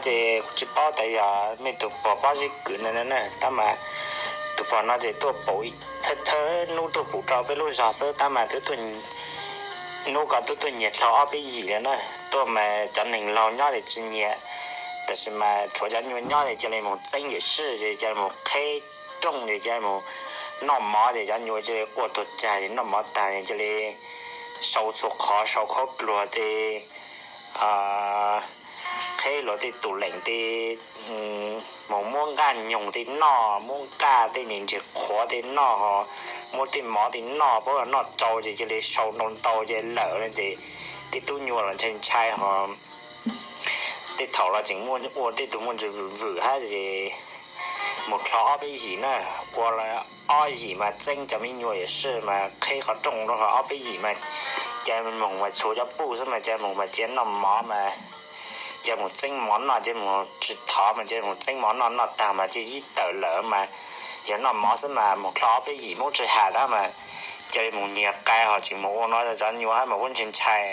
Ces kuv tsis paub tas yog mej tus pog Pob Zeb Kwm ntawd na, tab mas tus pog no ces tuaj pum, thawj thawj hnub tuaj pum rau peb lub zog xwb, tab mas twb tuaj, hnub ko twb tuaj nyiag dlhau ob peb yim lawm na. Tuaj mas cov neeg laug nyob ces tsis nyiag, tab sis mas tshuav cov nyuas nyob ces cia li mus txeeb yawm sij ces cia li mus qheb rooj ces cia li mus noj mov ces cov nyuas cia li quaj tuag cag ces noj mov tag ces cia li sau txhua qhov, sau khaub dluag tej, qheb luag tej tus leem tej, mus muab nqaj nyoog tej noj, muab nqaj tej nim ntsis qhuav tej noj, muab tej mov tej noj, pab noj tsau ces cia li sau ntau ntau ces lawm no ces tej tub nyuas los ntshai ntshai ho. Tej thaum los tseem muaj ua tej tug muaj ntsis vwm vwm hab ces mus dlhau ob peb yim na, ua ob yim mas txeeb cov me nyuam yawm sij mas qheb qhov rooj rau, ho ob peb yim mas cia moog mas tshuav cov puj xwb mas cia moog mas cia noj mov mas cia mus txeeb mov noj, cia mus tsis thov mas cia mus txeeb mov noj, noj tag mas cia yib tawm lawm mas yog noj mov xwb mas mus dlhau ob peb yim Hmoob tsis has tab mas cia li mus nyiag qai ho tseem mus ua no cov nyuas hab mas puab ntshai ntshai,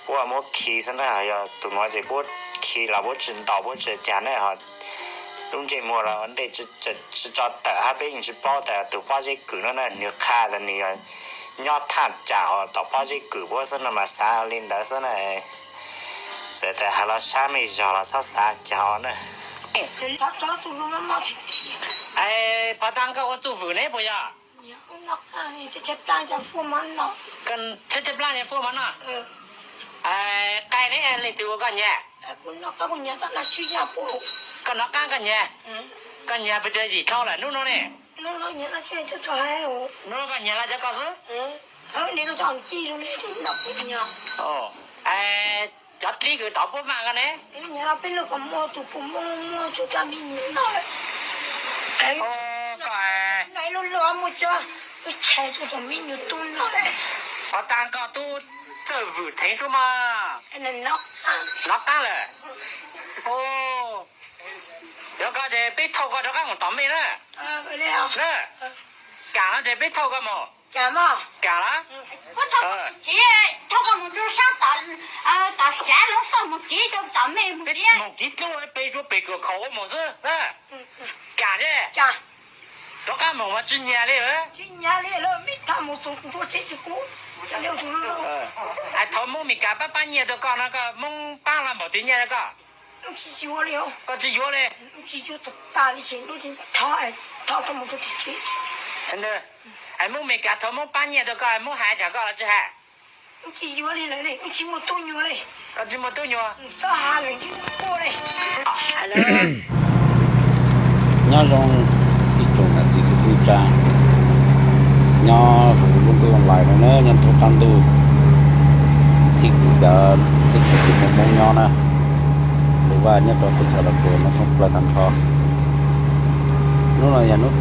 puab muab khi xwb na, yog tus nuav ces puab khi los puab tsis ntaus puab tsis cag ne ho. Lub ntsej muag los ua ntej tsis tso tawm hab peb yeej tsis paub tas tus Pob Zeb Kwm no na, nwg qha tas nwg yog nyob thaj tsam uas tom Pob Zeb Kwm puab xwb no mas xav li ntawd xwb na. Txawm tas has los sab mej zog los txhob xav cag os na. Pov Tag, koj ua txuj vwm ne puas yog? Tshaib tshaib plab nyiag fuaj mov noj. Qai ne leej twg ua koj nyiag? Koj nov qaab koj nyiag, koj nyiag puas tau yim dlhau lawm hnub no ne? Hnub no koj nyiag lawm cov koj xwb? Cov dlib kws tov puab vaaj koj ne? Koj, Pov Tag, koj tub txawj vwm theev sub mog. Nov qaab lawm. Yuav koj ces peb thauj koj rov qaab mus tom mej na. Kam no ces peb thauj koj mus. Kam los? Moog tiv dlub peb zuag pem kws khaum ua moog xwb. Kam ne? Rov qaab moog mas tsis nyag li. Thaum Moob Mes Kas paab paab nyiaj rua koj no koj Moob paab lug npaum twg nyiaj rua koj? Koj tsis yuav li. Moob Mes Kas thaum Moob paab nyiaj rua koj Moob has nrog koj los tsis has? Koj tsis muaj tub nyuas. Nyob zoo ib tsoom niam txiv kwv tij neej tsa nyob huv lub ntuj lais no na, nyob ntuj qaab ntuj thib kuv cov teb chaws Moob nyob na, lub vaj nyob rau teb chaws Los Tsuas no thoob plawg tag nrho. Hnub no yog hnub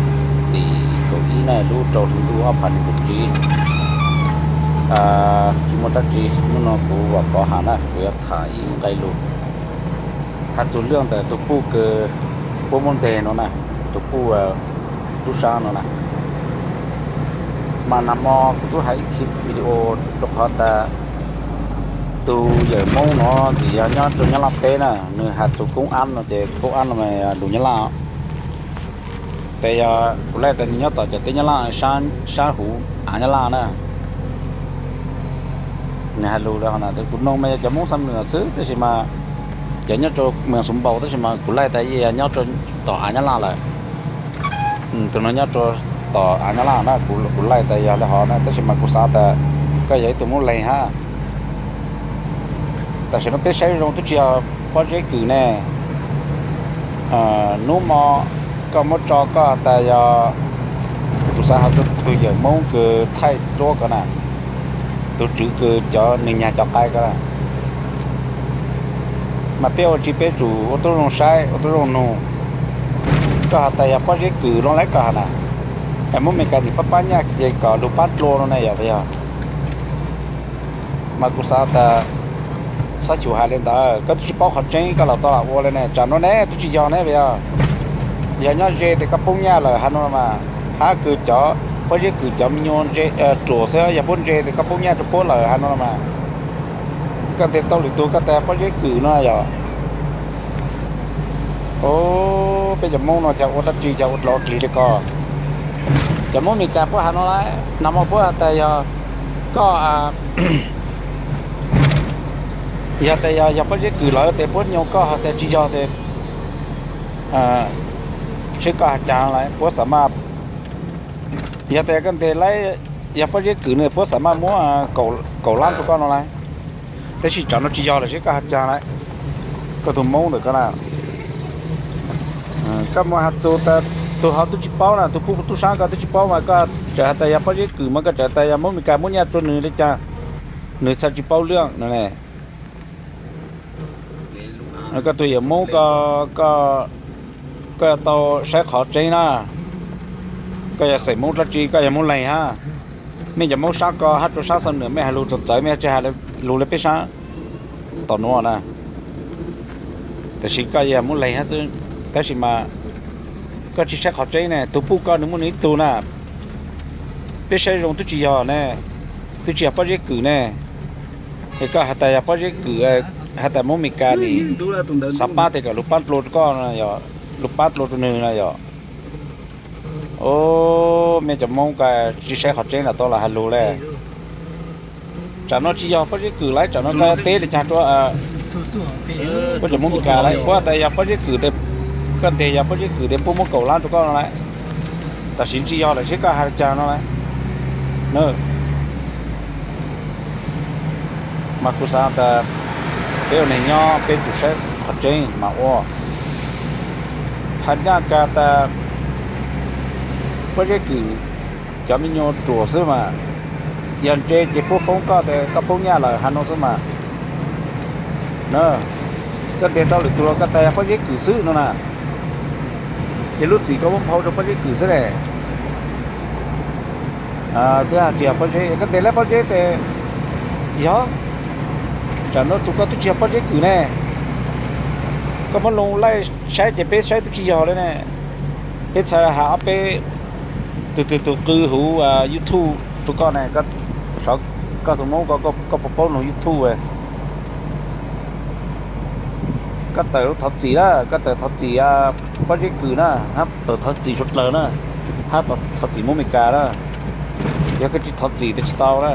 tim kaum ib na, lub rau hli ntuj ob phav nees nkaum tsib. Tsis muaj dab tsi, hnub no kuv Vam Pov Ham na, kuv yuav tham ib nqe lus has txug lub ntawm tug puj kws puab muab nteg no na, tug puj tub sab no na. Mas nag hmo kuv tub has ib video rua qhov tas tug yawm Moob no txawm yog nyob rua Nyab Laj teb na, nwg has txug koob ab no ces koob ab no mas lus Nyab Laj. Tes yog kuv laij tas nwg nyob tom cov teb Nyab Laj sab huv av Nyab Laj na. Nwg has lus le hov na, kuv noog mas yog cov Moob Xam Nuas xwb, tab sis mas cov nyob rua Moos Xum Npaus, tab sis mas kuv laij tas yog nyob rua tom av Nyab Laj lawm. Tug no nyob rua tom av Nyab Laj na, kuv laij tas yog le hov na, tab sis mas kuv xav tas koj yog ib tug Moob Leeg hab. Tam sim no peb saib zoo tub tsis yog Pob Zeb Kws ne. Hnub mo koj muab tso koj tas yog, kuv xav has rua tug yawm Moob kws thaij duab ko na, tug tswv kws cov nwg nyag cov qai ko na. Mas peb ua tsi peb tsum ua tub zoo saib ua tub zoo nug. Koj has tas yog Pob Zeb Kws lub laib koj has na, es Moob Mes Kas nwg pab pab nyaj ces kom lug pab dlua no ne yog puas yog? Mas kuv xav tas txhob xyum hais li ntawd, koj tub tsis paub qhov tseeb koj los tau ua le ne, tsam no ne tub tsis yog ne puas yog? Yog nyob ze tes koj poob nyaj lawm has no mas, hab kws cov Pob Zeb Kws cov me nyuam ruam xwb, yog puab ntse tes koj poob nyaj rua puab lawm has no mas. Koj tes tau lwm tug koj tas Pob Zeb Kws no yog. Os, peb cov Hmoob no cas ua dab tsi cas ua dlov dlig li ko. Cov Hmoob Meskas puab has no las, nag hmo puab has tas yog koj, yog tas yog, yog pob zeb kws lawm tes puab nyoo koj, has tas tsis yog tes seb koj has cas las puab xav mas. Yog tas yog koj nteg las yog pob zeb kws no puab xav mas muab kaum lab rua koj no las. Tab sis tsam no tsis yog lawm seb koj has cas las. Koj tug Hmoob ntawm ko na, koj mus has txug tas tug ho tub tsis paub na, tug puj tub saab koj tub tsis paub mas koj tseem has tas yog pob zeb kws mas koj tseem has tas yog Hmoob Meskas muab nyaj rua nwg li cas, nwg txhaj tsis paub lwj no ne. Koj tug yawm Hmoob ko, koj yuav tau saib qhov tseeb na. Koj yog xeem Hmoob dlaab tsi, koj yog Hmoob leeg hab. Mej cov Hmoob saab ko hab rua saab Xam Nuam mej has lug txawv txawv, mej tsi has lug le peb saab tom nuav na. Tab sis koj yog Hmoob leeg hab xwb, tab sis mas koj tsi saib qhov tseeb ne. Tug puj koj nwg muaj nwg ib tug na, peb saib zoo tub tsi yog ne, tub tsi yog pob zeb kws ne. Es koj has tas yog pob zeb kws, has tas Hmoob Meskas nim xav paab tes kom lug paab dlua rua koj, lug paab dlua rua nwg na yog. Os, mej cov Hmoob ko tsi saib qhov tseeb los tau los has lug le. Tsam no tsi yog pob zeb kws las, tsam no koj teb le caag rua puab cov Hmoob Meskas las, puab has tas yog pob zeb kws tes, koj nteg yog pob zeb kws tes puab muab kaum lab rua koj no las. Tam sim tsi yog lawm seb koj has le caag no las. Mas kuv xaav tas peb ua neeg nyob peb tsum saib qhov tseeb mas ua. Has nyaj kag tas pob zeb kws cov me nyuam ruam xwb mas, yog ntse ces puab foob koj tes koj poob nyaj lawm has no xwb mas. Koj nteg tau lwm tug los koj tas yog pob zeb kws xwb no na, ces lub txim koj muab nphau rua pob zeb kws xwb ne. Twb has tsis yog pob zeb, koj nteg lawm pob zeb tes yog, tsam no tug koj tub tsi yog pob zeb kws ne. Koj muab lug laij saib ces peb saib tub tsi yog le ne. Peb txhad has ob peb tug twg tug qw huv YouTube rua koj ne. Koj tug Hmoob ko koj puas paub lug YouTube? Koj tawm lug thov txim na, koj tawm thov txim pob zeb kws na, hab tawm thov txim suav dlawg na, hab thov txim Hmoob Meskas na. Yog koj tsi thov txim tes tsi tau na.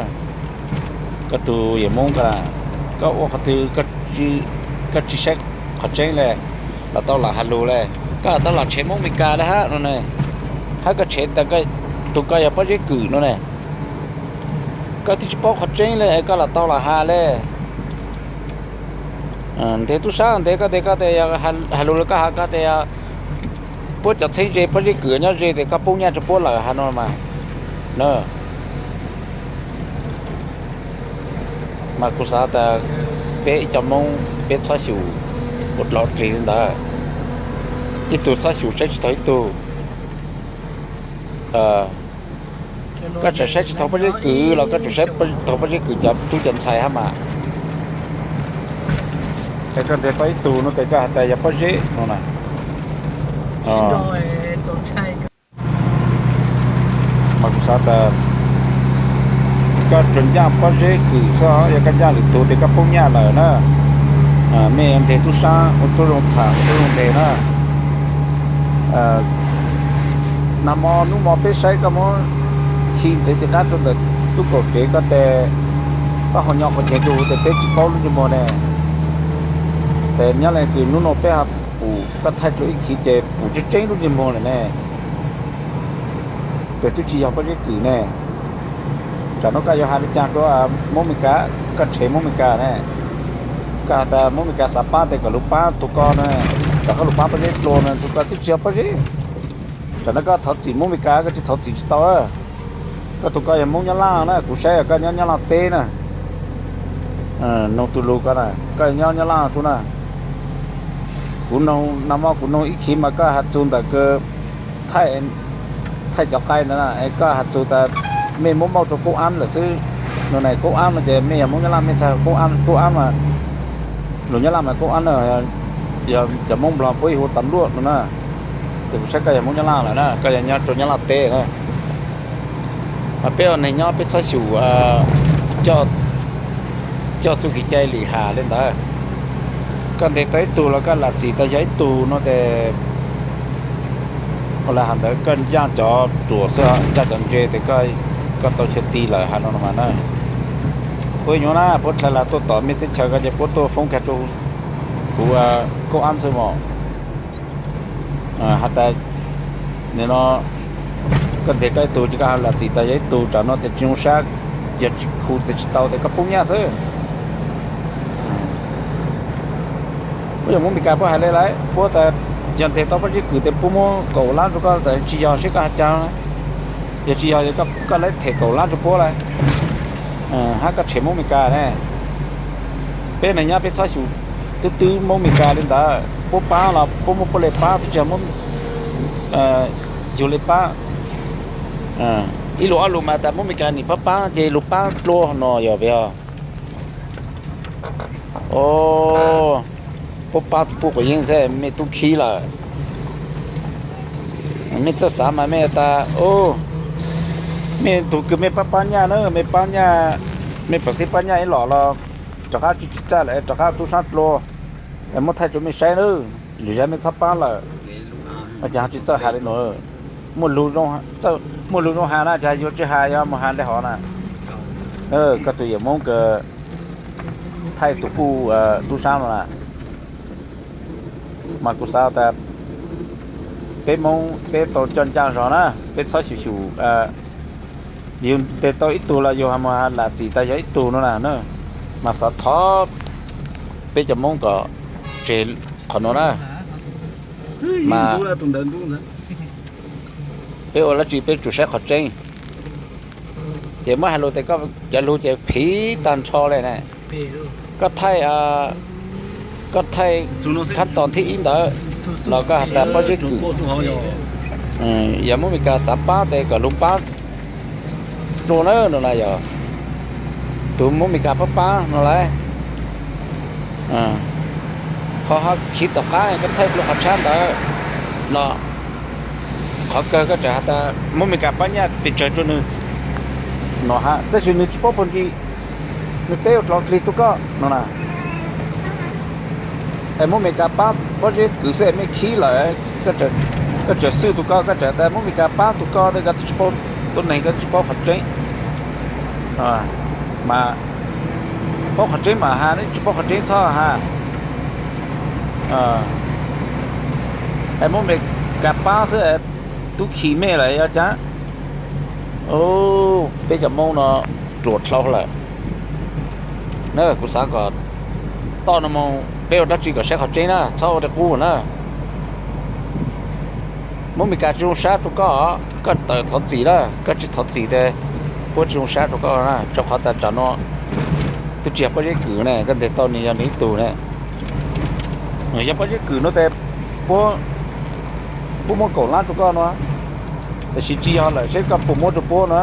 Koj tug yawm Hmoob ko, koj ua qhov twg koj tsi saib qhov tseeb le, los tau lam has lug le. Koj lam tau lam tshev Hmoob Meskas le hab no ne, hab koj tshev tas tug ko yog pob zeb kws no ne. Koj twb tsi paub qhov tseeb le koj lam tau lam has le. Nteg tub saab nteg koj tes koj tes yog has lug le koj has koj tes yog puab cov txheeb ze pob zeb kws nyob ze tes koj poob nyaj rua puab lawm has no mas. Mas kuv xaav tas peb ib co Hmoob peb txhob xyum ua dlov dlig li ntawd. Ib tug txhob xyum saib tsis taug ib tug. Koj tseem saib tsis taug pob zeb kws los koj tseem saib taug pob zeb kws cov tub cov ntxhais hab mas. Es koj nteg tau ib tug no tes koj has tas yog pob zeb no na. Mas kuv xaav tas koj tsuas ncaaj pob zeb kws xwb, yog koj ncaaj lwm tug tes koj poob nyaj lawm na. Mej nteg tub saab ua tub zoo tham ua tub zoo nteg na. Nag mo nub mo peb saib koj muab khi ntxiv tim qab rua ntawm tub kaum tsev koj tes, koj ho nyob qhov ceg rua huv tes peb tsis paub lub ntsej muag ne. Tes nyob le kws nub nua peb ho pum koj thaij rua ib khiv ces pum tseeb tseeb lub ntsej muag lawm ne. Tes tub tsi yog pob zeb kws ne. Tsam no koj yuav has le caag rua Hmoob Meskas, koj tshev Hmoob Meskas ne. Koj has tas Hmoob Meskas xav paab tes kom lug paab tug ko na, kom koj lug paab pob zeb dlua na, tug ko twb tsi yog pob zeb. Tsam no koj thov txim Hmoob Meskas koj tsi thov txim tsis tau. Koj tug ko yog Hmoob Nyab Laj na, kuv saib koj nyob Nyab Laj teb na. Noog tug lug ko na, koj nyob Nyab Laj sub na. Kuv noog, nag mo kuv noog ib khiv mas koj has txug ntawm kws thaij, thaij cov qai ntawd na, es koj has txug tas mej muab mauj rua koob ab lawm xwb no ne. Koob ab no ces mej yog Hmoob Nyab Laj mej txhaj koob ab, koob ab mas lug Nyab Laj mas koob ab na, yog cov Hmoob Nplog puab hu tas luaj no na. Ces kuv saib koj yog Hmoob Nyab Laj lawm na, koj yog nyob rua Nyab Laj teb na. Mas peb ua neeg nyob peb txhob xyum coj txuj kev cai lim has le ntawd. Koj ntes tau ib tug los koj lam txim tau yog ib tug no ces, ua li hais ntawd koj ncaaj cov ruam xwb, ncaaj cov ntse ces koj tau chaw ti lawm hais no no mas na. Puab nyuaj na, puab dlha las tuaj tom mej teb chaws ko ces puab tuaj foob kag rua kuv koob ab xwb mog. Has tas nim no koj ntes koj ib tug ces koj lam txim tas yog ib tug, tsam no tes tsis zoo sab, yog tsis khu tes tsis tau tes koj poob nyaj xwb. Puab yog Hmoob Mes Kas puab hais le lawm, puab tas yog ntes tau Pob Zeb Kwm tes puab muab kaum lab rua koj, tas tsis yog seb koj has cas. Yog tsis yog koj laib them kaum lab rua puab lawm, hab koj tshev Hmoob Mes Kas ne. Peb neeg nyob peb txhob xyum twb twb Hmoob Mes Kas li ntawd, puab paab los puab muab puab le paab, twb tsis yog yug le paab. Ib lus ob lus mas tas Hmoob Mes Kas nim paab paab ces lug paab dlua no yog peb os. Puab paab puab quav yeeb xwb mej tub khib lawm. Mej txawj xav mas mej tas, mej tug kws mej paab paab nyaj na, mej paab nyaj, mej pam xib paab nyaj ib los los rov qab tsis tsis txawj lawm rov qab tub sab dlua, muab thaij rua mej saib na, lwm zag mej txhob paab lawm. Ces tsis txawj has li no. Muaj lug zoo has na, ces yuav tsis has yuav mus has le hov na. Koj tus yawm Hmoob kws thaij tus puj tub sab no na, mas kuv xav tas peb Hmoob peb tau coj ncaaj zog na, peb txhob xyum xyum, yug ntes tau ib tug los yug lam txim tas yog ib tug no na, mas xav thov peb cov Hmoob kom tseg qhov no na. Mas peb ua dab tsi peb tsum saib qhov tseeb. Ces muab hais lus tes koj cov lug ces phiv tag nrho le na. Koj thaij, koj thaij khab tos thib ib ntawd los koj has tas Pob Zeb Kwm, yog Hmoob Mes Kas xav paab tes kom lug paab rua na no na yog tug Hmoob Mes Kas paab paab no lawm. Ho ho khiv tom qaab koj thaij lug qhov tshab ntawd los qhov kawg koj txawm has tas Hmoob Mes Kas paab nyaj pes tsawg rua nwg no hab, tab sis nwg tsis paub puag ntsis, nwg teb ua dlau dlig rua koj no na. Es Hmoob Mes Kas paab Pob Zeb Kwm xwb es mej khib lawm, koj txawm xwj tug ko, koj txawm tas Hmoob Mes Kas paab tug ko tes koj tsis paub, tuab neeg koj tsis paub qhov tseeb. Mas paub qhov tseeb mas has, tsis paub qhov tseeb txhob has. Es Hmoob Mes Kas paab xwb, tub khi mej lawm yog caag? Peb cov Moob no ruam dlhau lawm. Na kuv xav kom toj no moog peb ua dlaab tsi kom saib qhov tseeb na, txhob ua li qub na. Muab Mes Kas tsi zoo sab rua koj, koj tawm thov txim na, koj tsi thov txim tes puab tsi zoo sab rua koj na, rua qhov tas tsam no twb tsi yog Pob Zeb Kwm ne, koj nteg tau nwg yog nwg ib tug ne. Yog Pob Zeb Kwm no tes puab, puab muab kaum lab rua koj no, tab sis tsi yog lawm seb koj puas muab rua puab no,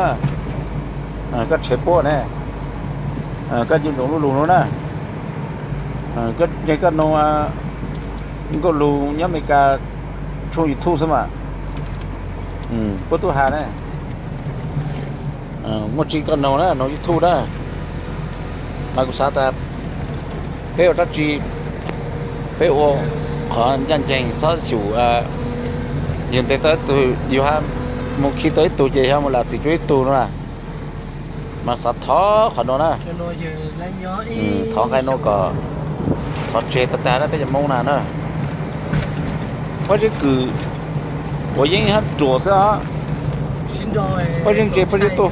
koj tshev puab ne, koj nco ntsoov lub lug no na. Koj, koj noog nkauj lug nyob Mes Kas tshooj YouTube xwb mas, puab tub has ne. Muaj tsi koj noog na, noog YouTube na. Mas kuv xav tas peb ua dlaab tsi, peb ua qhov ncaj nceeg, txhob xyum yug nteg tau ib tug, yug hab mus khi tau ib tug ces yog mus lam txim rua ib tug no na. Mas xav thov qhov no na, thov nqai no kom thov tseg tag tag na peb cov Moob na na. Pob Zeb Kwm quav yeeb hab ruam xwb os. Pob Zeb Ntse, Pob Zeb Tuaj Foob.